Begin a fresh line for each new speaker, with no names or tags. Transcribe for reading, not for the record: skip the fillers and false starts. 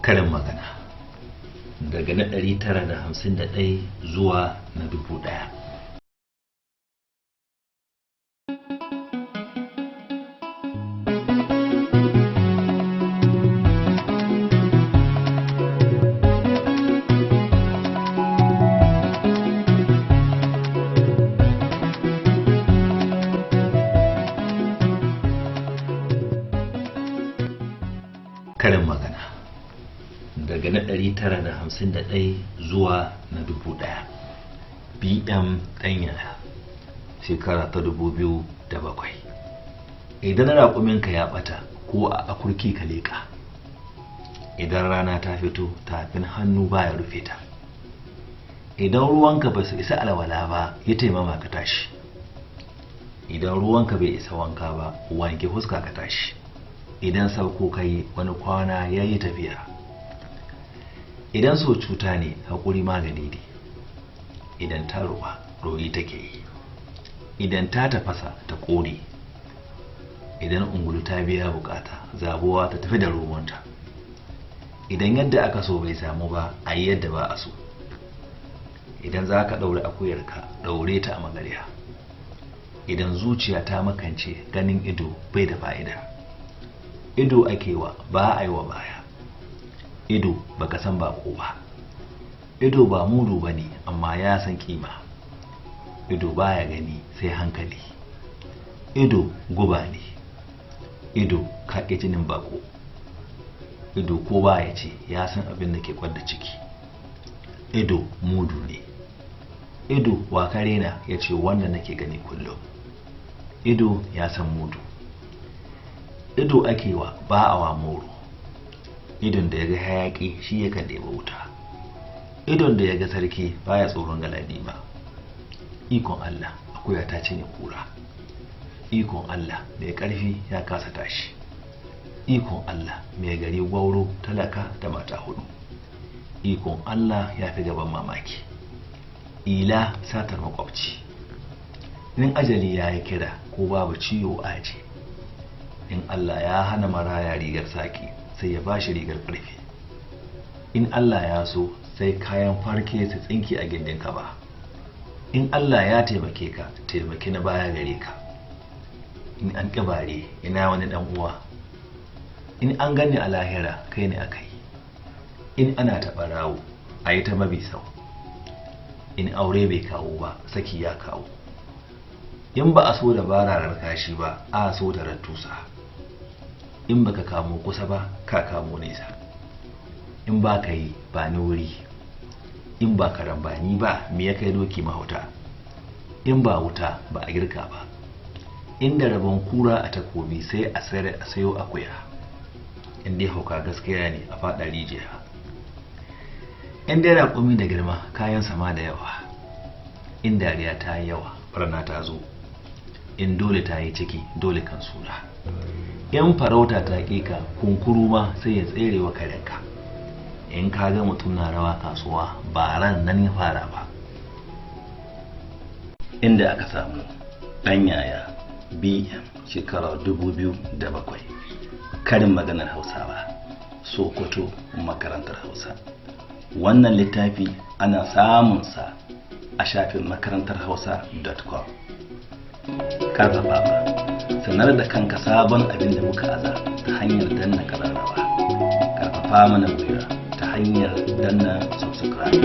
Karin magana daga na 951 zuwa na 1000. Karin magana daga na 951 zuwa na 1000. BM Ɗanyaya, shekara ta 2007. Idan raƙuminka ya ɓata ko a akurki ka leƙa. Idan rana ta fito, tafin hannu baya rufe ta. Idan ruwanka ba su isa alwala ba, yi taimama ka tashi. Idan ruwanka bai isa wanka ba, wanke fuska ka tashi. Idan sauko ka yi, wani kwana ya yi tafiya. Idan so cuta ne, haƙuri magani ne. Idan ta ruwa, ɗoyi take yi. Idan ta tafasa, ta ƙone. Idan ungulu ta biya bukata, zabuwa ta tafi da romanta. Idan yadda aka so bai samu ba, a yi yadda ba a so. Idan za ka ɗaure akuyarka, ɗaure ta a magarya. Idan zuciya ta makance, ganin ido bai da fa'ida. Ido ake wa, ba a yi wa baya. Ido baka san bako ba. Ido ba mudu ba ne, amma ya san kima. Ido baya gani sai hankali. Ido guba ne. Ido ka ƙi jinin bako. Ido ko ba ya ce ya san abin da ke kwadda ciki. Ido mudu ne. Ido wa karena ya ce wanda nake gani kullum. Ido ya san mudu. Ido ake wa, ba a wa moro. Idon da ya ga hayaƙi shi yakan ɗeba wuta. Idon da ya ga sarki baya tsoron galadi ba. Ikon Allah, akuya ta cinye kura. Ikon Allah, mai ƙarfi ya kasa tashi. Ikon Allah, mai gari gwauro talaka da mata hudu. Ikon Allah ya fi gaban mamaki. Ila satar makwabci. In ajali ya yi kira ko babu ciwo aji. In Allah ya hana maraya rigar saki, sai ya bashi rigar ƙarfe. In Allah ya so, sai kayan farke su tsinki a gindinka ba. In Allah ya taimake ka, taimaki na baya gare ka. In an ƙibare, ina wani ɗan uwa. In an gani a lahira, kai ne aka yi. In ana taɓa rawo, a yi ta mabi sau. In aure bai kawo ba, saki ya kawo. In ba a so da bararar kashi ba, a so da rattusa. In baka kamo kusa ba, ka kamo nesa. In ba ka yi, ba ni wuri. In ba karambani ba, me ya kai doki mahauta? In ba wuta, ba a girka ba. Inda rabon kura a takobi, sai a sayar a sayo akuya. In dai hauka gaskiya ne, a faɗa rijiya. In dai raƙumi da girma, kayan sama da yawa. In dariya ta yi yawa, barna ta zo. In dole ta yi ciki, dole kan suna. In farauta ta ƙi ka, kunkuru ma sai ya tsere wa karenka. In ka ga mutum na rawa kasuwa, ba ran nan ya fara ba. Inda aka samu ɗan yaya BM shekara 2007. Karin maganar Hausawa, Sokoto, makarantar Hausa. Wannan littafi ana samunsa a shafin makarantarhausa.com. Karfafawa, sanar da kanka sabon abin da muka aza ta hanyar danna kararrawa. Karfafa mana gwiwa ta hanyar danna subscribe.